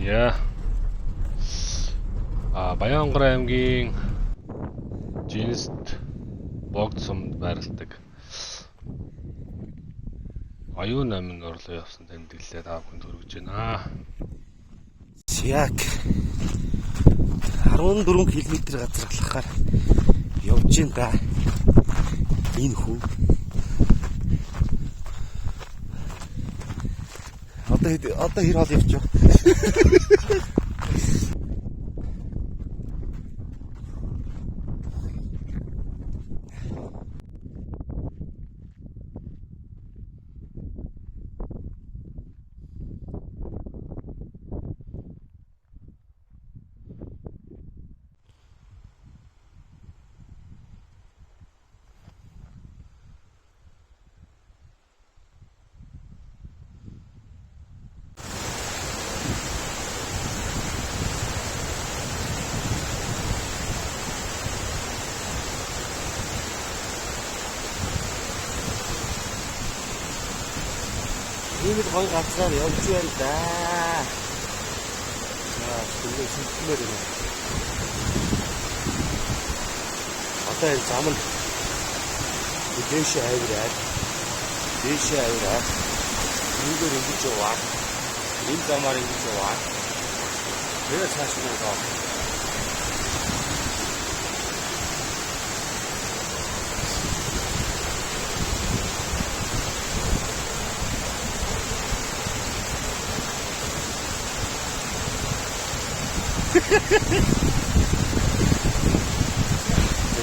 Яа. Баян-Онгор аймгийн Жинст Богд сумд байрладаг. Оюун номын орлоо явсан тэмдэглэлээ та бүхэнд хүргэж байна. Яг 14 км газар алхахаар явж байна да. Энэ хүн. Одоо хэр хол явж байна? Ийм л гоё газраар явж байна да. За, түнээ шилжмээр байна. Одоо энэ зам нь дээшээ авираад, дээшээ авираад, үүгээр ингэж яваад, энэ замаар ингэж яваад, тэгээ цааш нь яваад.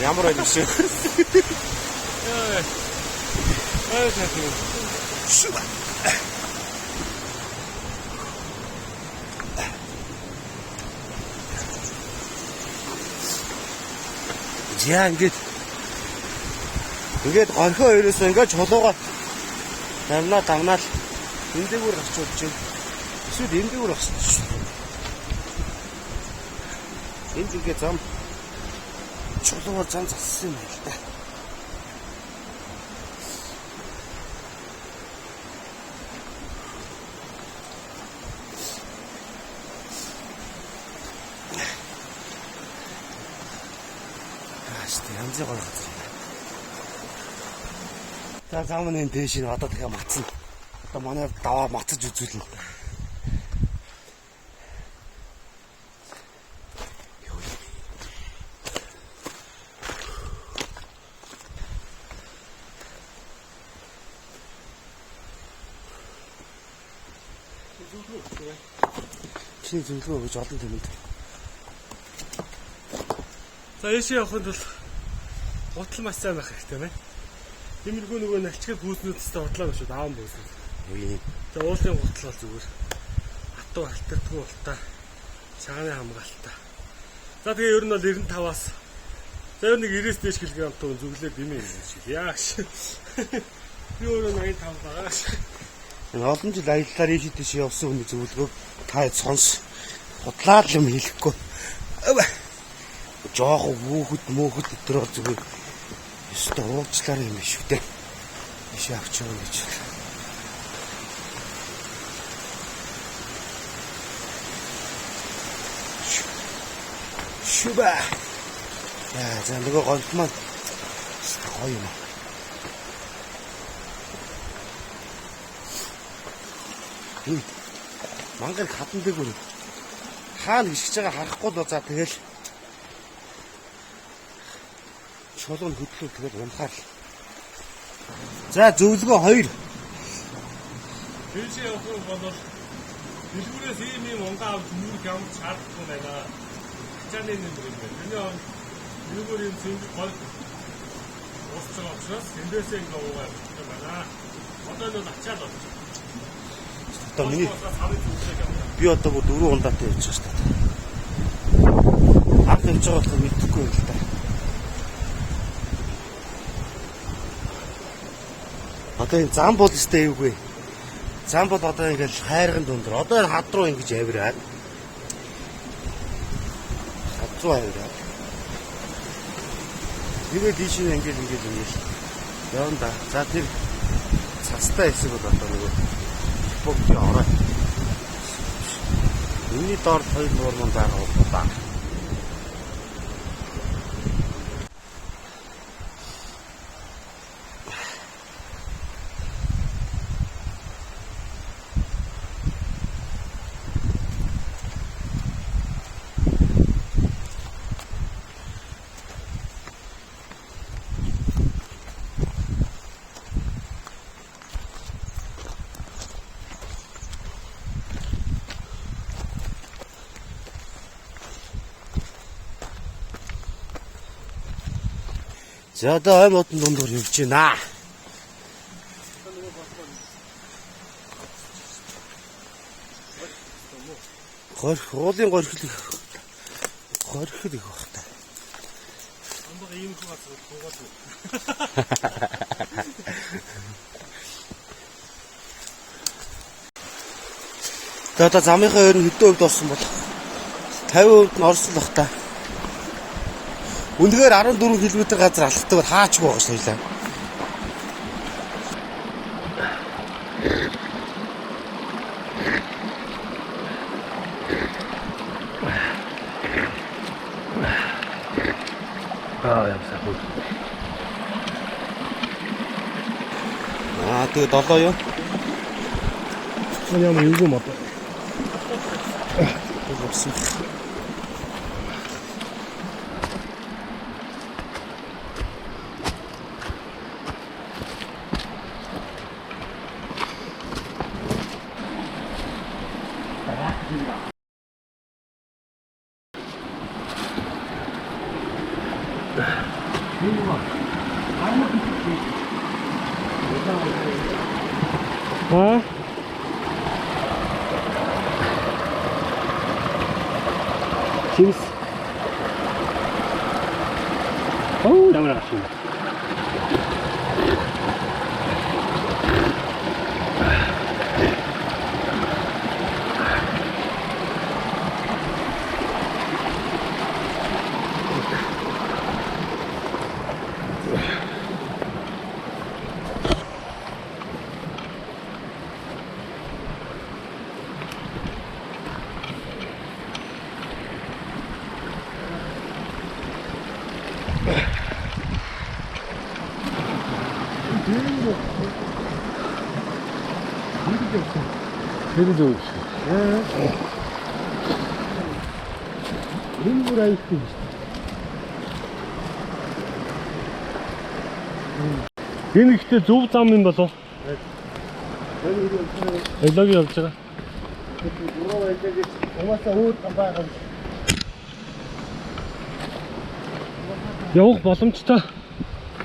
Ямар байл вэ? Аа, тийм. Шүба. За ингээд горхоо хоёроос ингээд чулуугаа давнаа давнаал энэ дээгүүр гарч болж байна. Эсвэл энэ дээгүүр гарч. Энд ингээд зам чулуугаар зам зассан юм байна л да. Ааштай янзын гоё газар юм байна. За зам нь энэ дээш нь одоо дахиад матсан. Одоо манай даваа матаж үзүүлнэ. Чиний зөвлөгөө өгч олон тэмэнд. За ийшээ явахын тулд гутал маш сайн байх хэрэгтэй байна. Тиймэрхүү нөгөө налчиг пүүснүүдтэй худлаа биш үү? Даан пүүснүүд. Үгүй. За уулын гутал бол зүгээр. Хатуу алтардгүй ултаа. Шаганы хамгаалалтаа. За тэгээ ер нь бол 95-аас за ер нь 90-ээс дээш килограмм туу зүглээд дэмий юм шиг. Яаш. Би өөрөө 85 байгаа ш. Энэ олон жил аяллаар ийш тийш явсан хүний зөвлөгөөг та сонс. Худлаа л юм хэлэхгүй. Жохон хүүхэд мөөхөд өдр бол зүгээр. Өстө уучлаарай юм биш үү те. Ийш авч явна гэж. Шүбэ. За нөгөө голд маань гоё юм. Мангар хатан дээгүүр хаана гიშгэж байгаа харахгүй л за тэгэл чулуу нь хөдлөө тэгэл унахаар л. За зөвлөгөө 2. Дээшээ явах юм бол дэлгүүрээс ийм ийм унгаа авч мөрөх ямар ч шаардлагагүй байна. Ачааны нэмэр юм байна. Тэрний оронд энэгээр ийм цэнгэг гол уусч байгаа учраас эндээсээ ингээ уугаа явчих юм байна. Одоо энэ бол ачаал болж байна. Одоо миний би одоо бүр 4 ундаатай явж байгаа шүү дээ. Анх явж байгаа болохоор мэдэхгүй юм л да. Одоо энэ зам бол өстэй эвгүй. Зам бол одоо ингээл хайрган дундор. Одоо энэ хад руу ингэж авираад. Хад руу авираад. Тэгээд ийш нь ингээл ингээл ингээл явна да. За тэр цастай хэсэг бол одоо нөгөө бүгд орой. Энэний доор хоёр нуурман байгаа уу? За одоо ой модон дундуур явж байна. Горх уулын горхил их горхил их баг та. Амбага ийм их газар туугаад. За одоо замынхаа ер нь хэдэн хувьд орсон бол 50% нь орсон л бах та. Үнэхээр 14 км газар алхдаг бол хаачгүй байгаа шүү дээ. Аа ямар сайхан. Аа тэгээ долоо юу? Ямар юу юм одоо. Болсон. Аа? Чимс. Оо, ямар гарч байна. Тэр зөв биш. Энэ бүр аюултай юм шүү. Энэ ихтэй зөв зам юм болов? Элоги явж байгаа. Угаасаа өөр зам байгаа юм. Явах боломжтой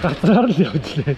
газраар л явж лээ.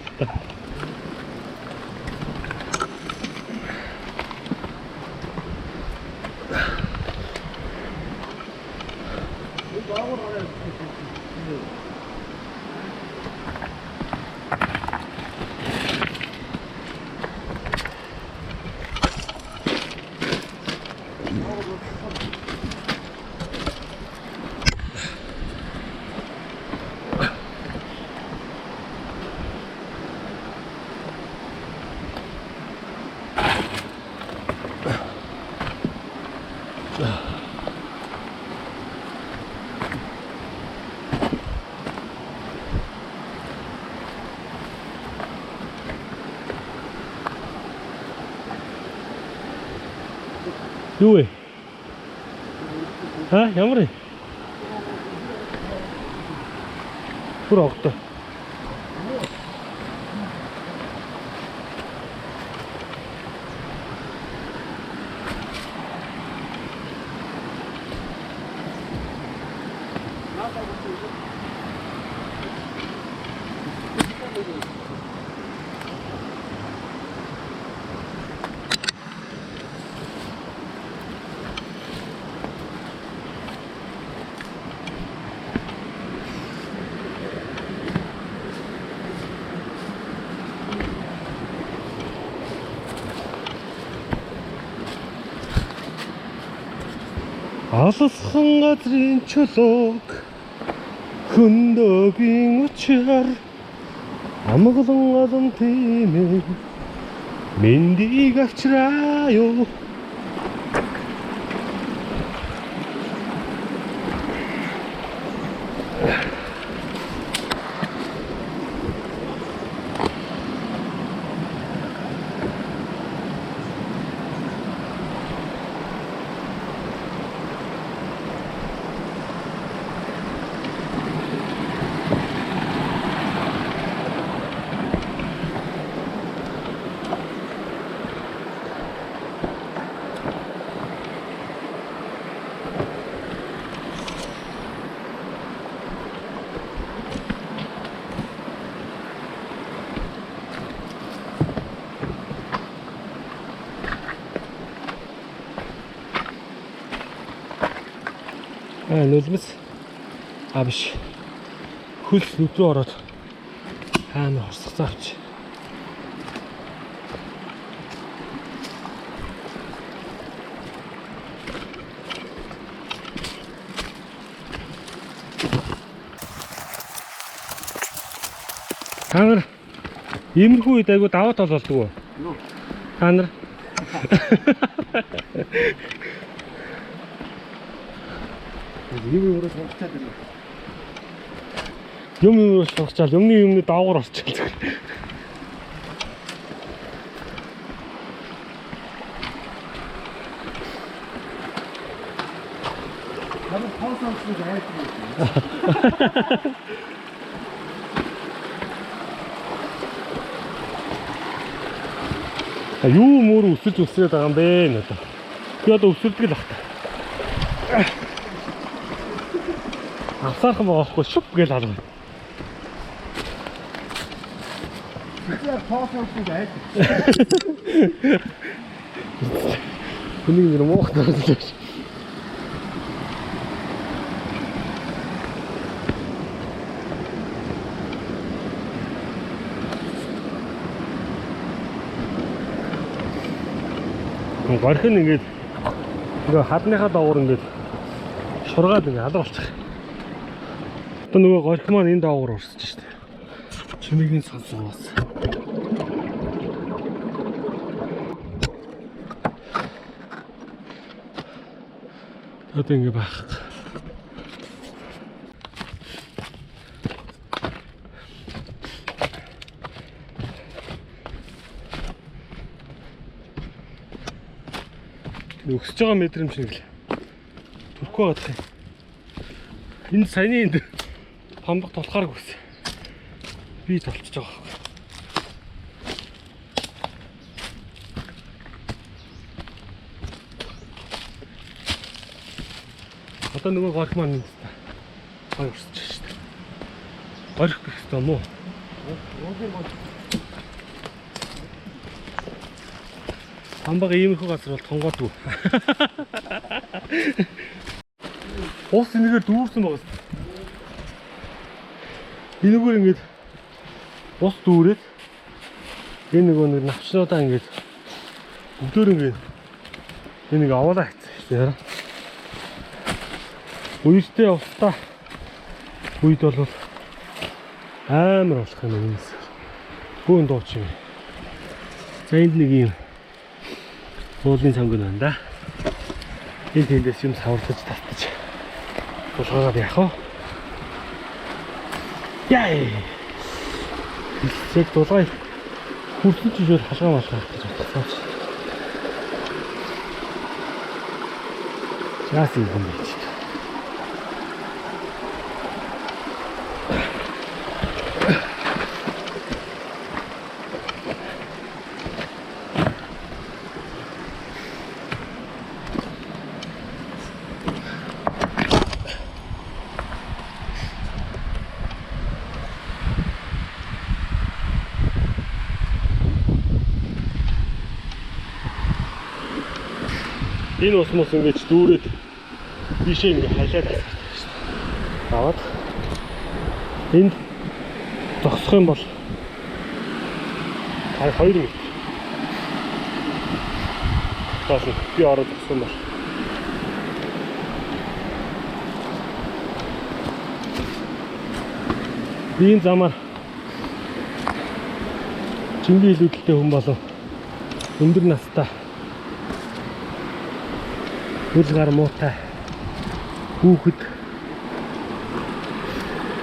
Юу вэ? Ха, ямар вэ? Бүр огтой. Алсхан газрын чулууг хөндөөгийн учир амгалан алан тимээ мэндийг авчраая. Нулимс а биш. Хөлс нүд рүү ороод амар хорсгоцоо авч. Та нар иймэрхүү үед айгу даваа тол болдог уу? Та нар Юм өөрөө сонгочаад байна. Юм юм сурчаал юмны юмны доогуур орчаал зүгээр. Ямар тоос онцлог айдаг юм. А юу мөр өсөж өсрээд байгаа юм бэ надаа. Би одоо өсөрдөг л ах та. Авсаархан байгаа хгүй шуп гэж алга. Тэгэхээр тоос онцлог айдаг. Хүнийг нэр муухай дарлаж. Горх нь ингээд ингээ хадныхаа доогуур ингээд шургаад ингээ алга болчих. Одоо нөгөө горх маань энэ доогуур урсж штэ. Чимээг нь сонсох бас. Одоо ингээ байх. Өксөж байгаа мэдрэмж нэг л төрөхгүй байгаа юм. Энэ саяны энд памбак тулахааргүй гэсэн. Би толчж байгаа байхгүй. Одоо нөгөө горх маань энд гой урсж шүү дээ. Горх гэх юм уу? Памбаг иймэрхүү газар бол тонгоодгүй. Ус энэгээр дүүрсэн байгаа юм. Энэгээр ингээд ус дүүрээд энэ нөгөө нэг навчнуудаа ингээд бүгдээр ингээд энэ нэг аваалаа хийсэн шүү дээ. Үертэй устай үед бол амар болох юм энэс. Гүн дууч юм. За энд нэг юм уулын цангын байна да. Энэ тэндээс юм саварлаж татаж тулгаагаад явах уу? Яй! Хэлцээг тулгай хүрсэн ч шууд халгаа малгай гэж бодсон ч. Жаас юм бэ чи. Энэ ус мус ингэж дүүрээд ийшээ ингэ халиад асгардаг шүү дээ. Аваад энд зогсох юм бол 2 м. Таасан би ороод зогсох юм бол би энэ замаар жингийн илүүдэлтэй хүн болов өндөр настай хөл гар муутай хүүхэд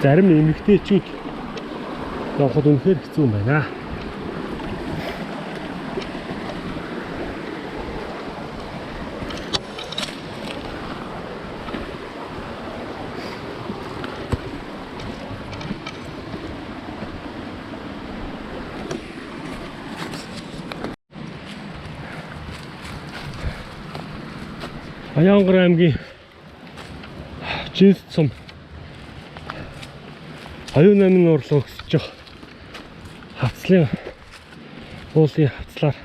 зарим эмэгтэйчүүд явхад үнэхээр хэцүү юм байна. Баянгар аймгийн Жинс цум 28 уурлаа өсөж байгаа. Хавцлын уулын хавцлаар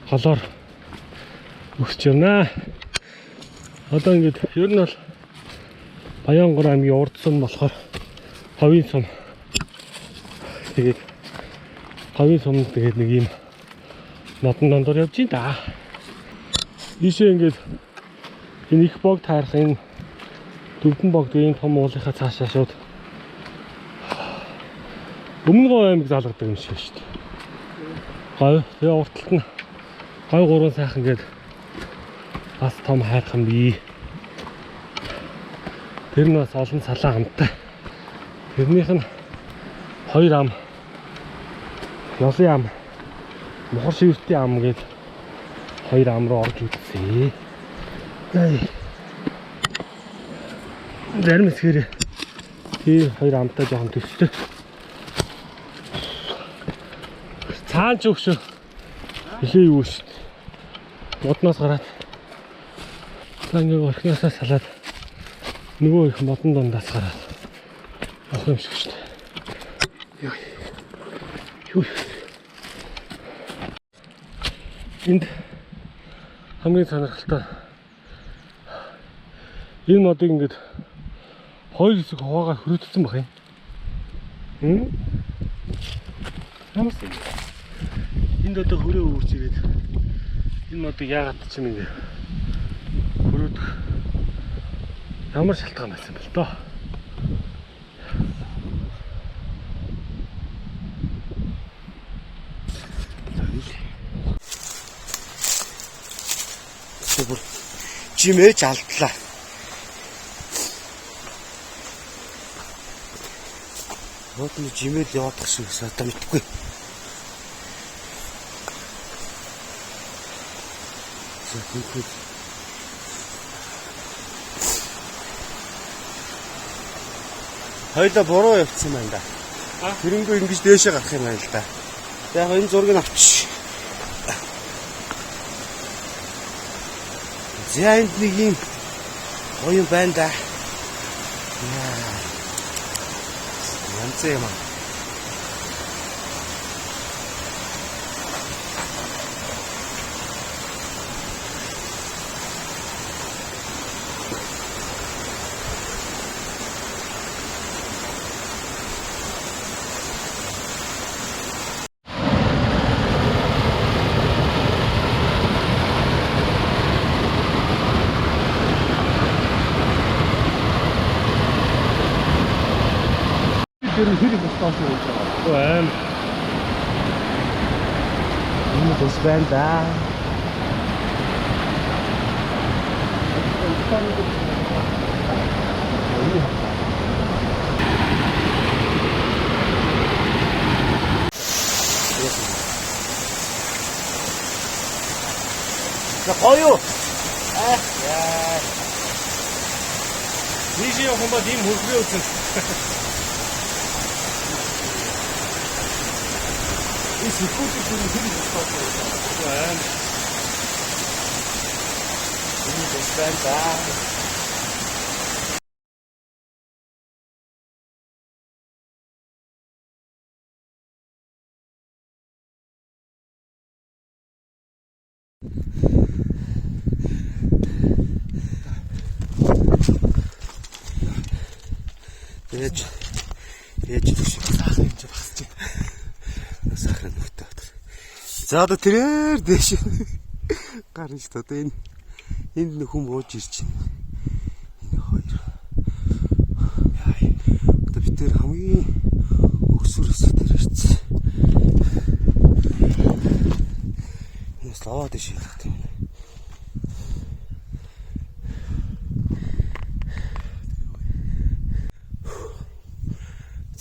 голоор өсөж явна. Одоо ингээд ер нь бол Баянгор аймгийн урд сум болохоор Ховын сум. Тэгээд Ховын сум тэгээд нэг юм модон дондор явж байна да. Ийшээ ингээд энэ их бог таарах энэ Дөрвөн богд энэ том уулынхаа цаашаа шууд Өмнө говь аймаг залгадаг юм шиг шүү дээ. Говь тэгээ урталт нь говь гурван сайхан гээд бас том хайрхан бий. Тэр нь бас олон салаан амттай. Тэрнийх нь хоёр ам, ёлын ам, мухар шивэртийн ам гээд хоёр ам руу орж үзсэн. Зарим хэсгээр тий хоёр амтай жоохон төстэй. Цаан ч өгшөө. Хилээ юу шүү дээ. Модноос гараад цаангийн орхиноосоо салаад нөгөө их модон дундаас гараад авах юм шиг шүү дээ. Юу. Энд хамгийн сонирхолтой энэ модыг ингээд хоёр хэсэг хуваагаар хөрөөдсөн баг юм. Ямар юм. Энд одоо хөрөө үүрч ирээд энэ модыг яагаад ч юм ингэ хөрөөдөх ямар шалтгаан байсан бэл доо. Бүр жимээж алдлаа. Модны жимээл яваадах шиг одоо мэдгүй. За тийхүү. Хоёлаа буруу явцсан байна да. Тэрнгүү ингэж дээшээ гарах юм байна л да. Яг энэ зургийг авчи. За энд нэг юм гоё юм байна да. Янз юм аа. Тэр хэрэг босдоос явж байгаа. Аим. Энэ бус байна да. За гоё. Аа. Яа. Нийшээ явах юм бол ийм хөргөө үзэн. Энэ сэлгүүдийг тэр хэрэг босдоос явж байгаа. Аим. Энэ бус байна да. Яаж яаж түш Саахан юм чи багсч. сахар нөхтэй дотор. За одоо тэрээр дээш гарна шүү дээ. Одоо энэ энд нөх хүн бууж ирж байна. Энэ хоёр. Одоо бид тэр хамгийн өксөр хэсэг дээр ирсэн. Энэ слава дээш явах юм.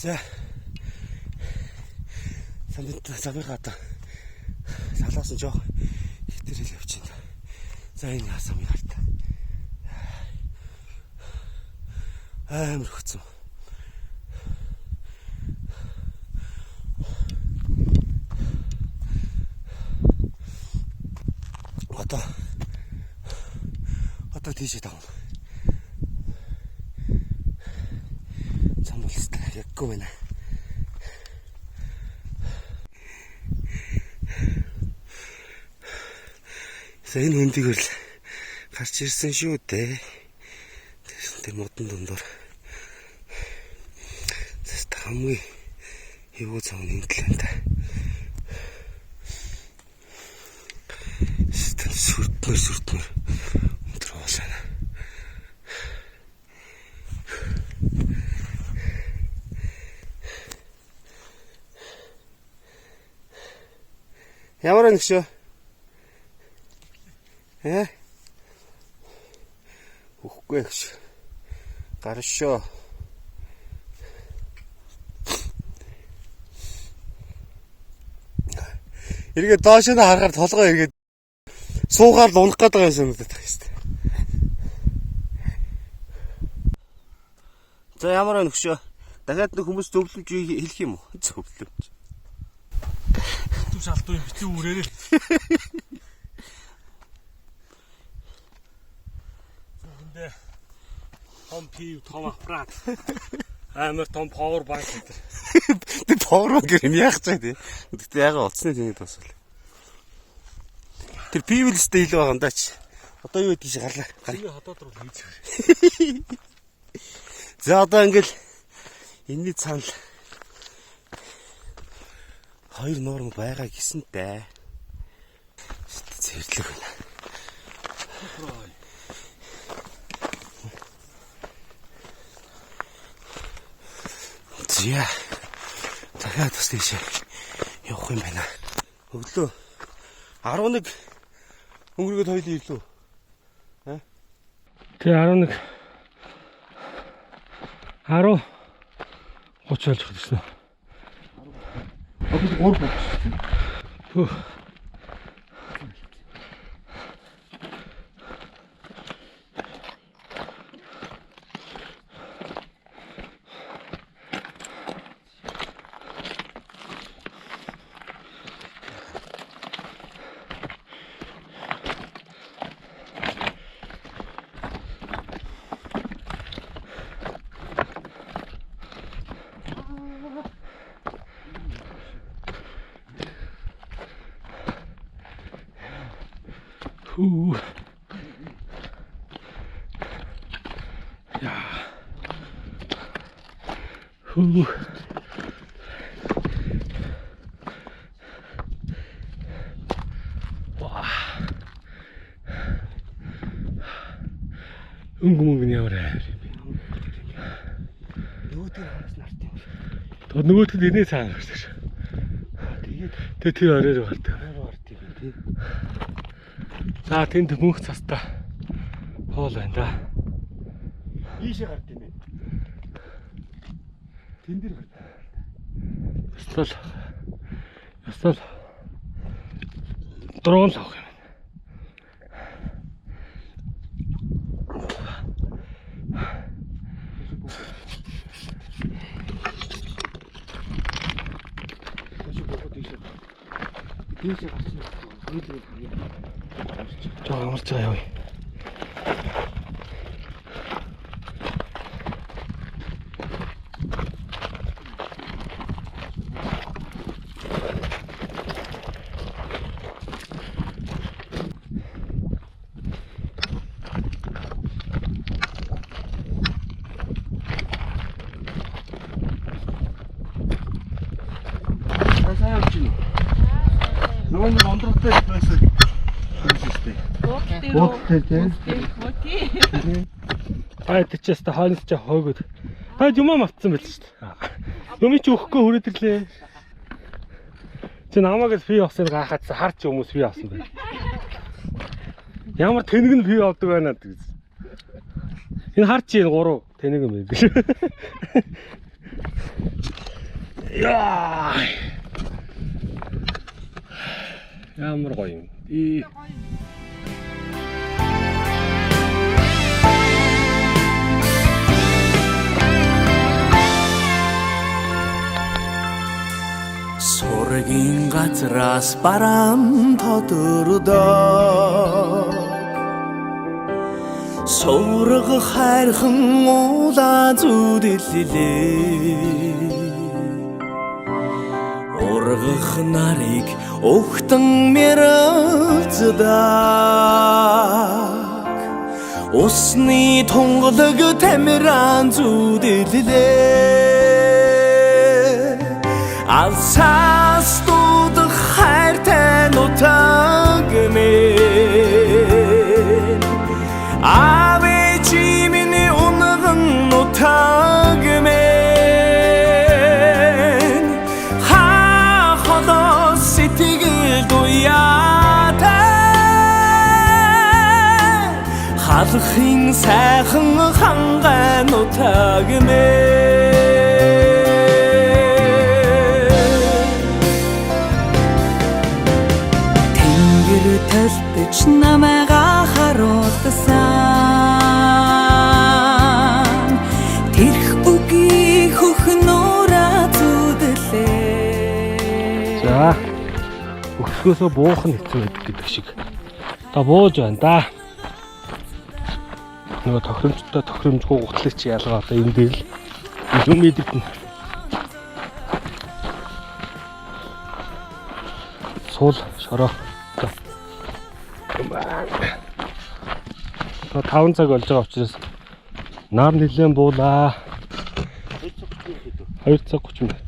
За замынхаа одоо салаасан жоох хитэрэл явж байна. За энэ самыг хартаа. Амар хөцөн. Одоо тийшээ давна. Зам болстой яггүй байна. За энэ хөндийг л гарч ирсэн шүү дээ. Тэр модон дундуур Тэст хамгийн эвгүй зам нь энд л байна та. Тэст сүрдмөр өндөр уулаа. Ямар нэг шүү? Э? Үхгүй гэж. Гарна шүү. Эргээ доош нь харахаар толгой эргээд суугаар л унах гээд байгаа юм санагдаад байгаа юм шүү дээ. За ямар байна хөшөө? Дахиад нэг хүмүүс зөвлөмж хэлэх юм уу? Зөвлөмж. Төв шалтуу юм битгий үрээрээ. Эндээ том пив, том аппарат. Амар том power bank гэдэг. Тэг power bank юм яах ч вэ? Гэтэ яага олцсны тэнийг тусвал. Тэр пив л өстэй илүү байгаа юм даач. Одоо юу гэдгийг гарлаа. Гар. Чиний хотод руу хийж байгаа. За одоо ингээл энэний цаана л хоёр нуурм байгаа гэсэн дээ. Зэрлэг байна. За. Дахиад бас тийшээ явах юм байна. Өглөө 11 өнгөрөөд хоёул ирлээ. Тэ 11 10 30 болж ирсэн. Одоо 3 болж. Хөө. Хүү. Яа. Хүү. Ваа. Өнгө мөнгө нь ямар аа. Нөгөөдг нь хамаас нарт юм. Тэр нөгөөдг нь энэний цаана гардаг ш. Тэгээд Тэр тэр орой руу гардаг. орой гардаг юм тий. За тэнд мөнх цастай хоол байна да. Ийшээ гард юм бэ. Тэн дээр гард. Ёстол ёстол дрон л авах юм байна. Тийшээ бохоо тийшээ. Тийшээ гарсан. Хоёул харъя. Жоо амарч байгаа явъя. Сайн явж байна. Нөгөө нэг ундралтай байсан юм шүү дээ. Буудал тий. тий. Та тэр чи яста хойноос чи хойгоод. Та юмаа мартсан байл шүү дээ. Юмыг чи өгөхгүй хүрээд ирлээ. Чи намайг л фи авсныг гайхаад харч хүмүүс фи авсан байна. Ямар тэнэг нь фи авдаг байна гэж. Энэ харч энэ гурав тэнэг юм байна. Яа. Ямар гоё юм. И Сургийн газраас бараан тодордоо Сураг хайрхан уулаа зүудэллээ Ургах нарыг өгтөн мэрэлцдэг. Усны тунгалаг тамиран зүудэллээ. Алсаас дуудах хайртай нутаг минь, Аав ээжийн минь унган нутаг минь, Ха холоо сэтгэл дуяатай, Халахын сайхан хангай нутаг минь. Тэнгэр төлтөж намайга харуулсан, Тэрх үгийг хөхнөөрөө зүудлээ. За, өксгөөсөө буух нь хэцүү байдаг гэдэг шиг. Одоо бууж байна да. Нөгөө тохиромжтой тохиромжгүй гутлыг чи ялгаа одоо энэ дээр л юм идэгдэнэ. Суул шороо. Одоо 5 цаг болж байгаа учраас нар нэлээд буулаа. 2 цаг 30 минут.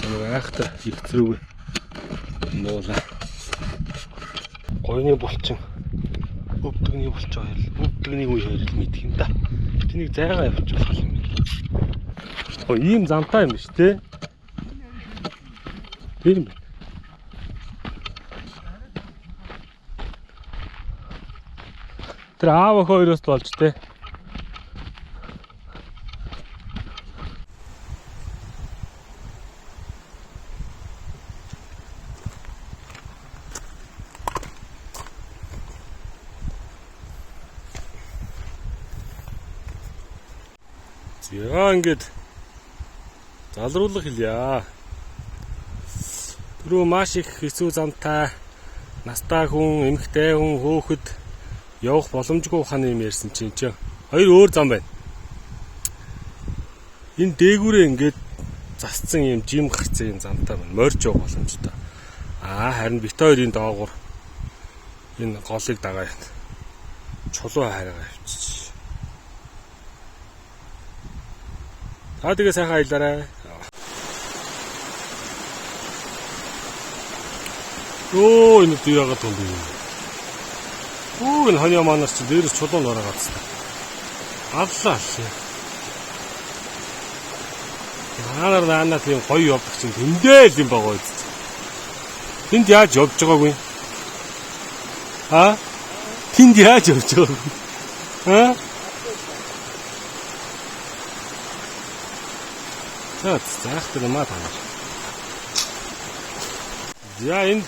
Амар айхтар их зэрэг нуула. Гоёны булчин, өвдөгний булчин хоёр, өвдөгний үе хоёр л мэдх юм да. Тэнийг зайгаа явуулчих юм байна. Оо, ийм замтай юм биш те. Тэр юм байна. Тэр аав охин хоёроос л болж те. За, ингээд залруулах хэлье. Түрүү маш их хэцүү замтай настай хүн, эмэгтэй хүн, хөөхөд явах боломжгүй ханы юм ярьсан чинь чи хоёр өөр зам байна. Энэ дээгүүрээ ингээд засцсан юм жим гарцсан юм замтай байна. Морж явах боломжтой. Аа, харин бит хоёрын доогуур энэ голыг дагаа яа. Чулуу хайргаа явчих. За, тэгээ сайхан аялаарай. Өө, энэ дүү яагаад тунд юм. Өө, энэ хонио манаас чи дээрээс чулуу нураа гацсан. Аллаа аллаа. Наанаар наанаа тийм гоё явдаг чинь тэндээ л юм байгаа үст. Тэнд яаж явж байгаагүй? Аа? Тэнд яаж явж байгаагүй? Аа? За, заахтай юм аа та нар. За, энд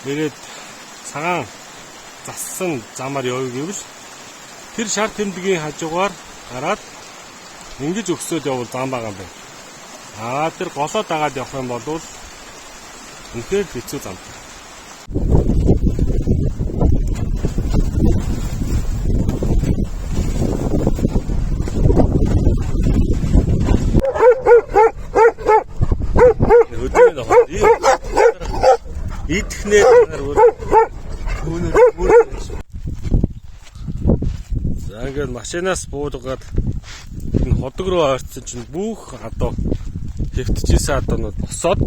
нэрээд цагаан зассан замаар явъя гэвэл тэр шар тэмдгийн хажуугаар гараад ингэж өгсөд явбал зам байгаа юм байна. Аа, тэр голоо дагаад явах юм бол үнэхээр хэцүү замтай. Өдрийн нохоо. Идэхнээ танаар өөр Хөөнөр. За, ингээд машинаас буугаад энэ ходог руу ойртсон чинь бүх адуу хэвтчихсэн адуунууд босоод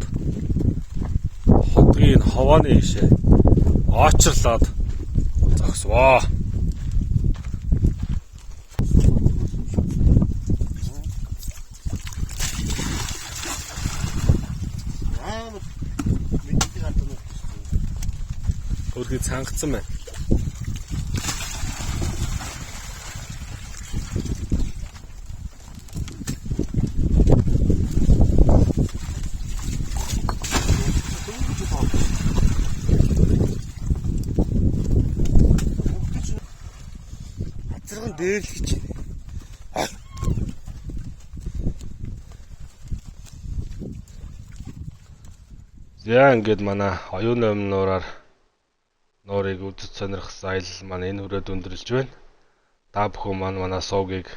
хотгийн ховооны ийшээ оочрлоод зогсвоо. Амар мэддэг адуунууд. Өөрхий цангацсан байна. Хацарган дээрлэх гэж. За, ингээд манай оюун номнуураар нуурыг үзэж сонирхсан аялал маань энэ хүрээд өндөрлж байна. Та бүхэн маань манай сувгийг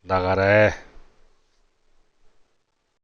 дагаарай.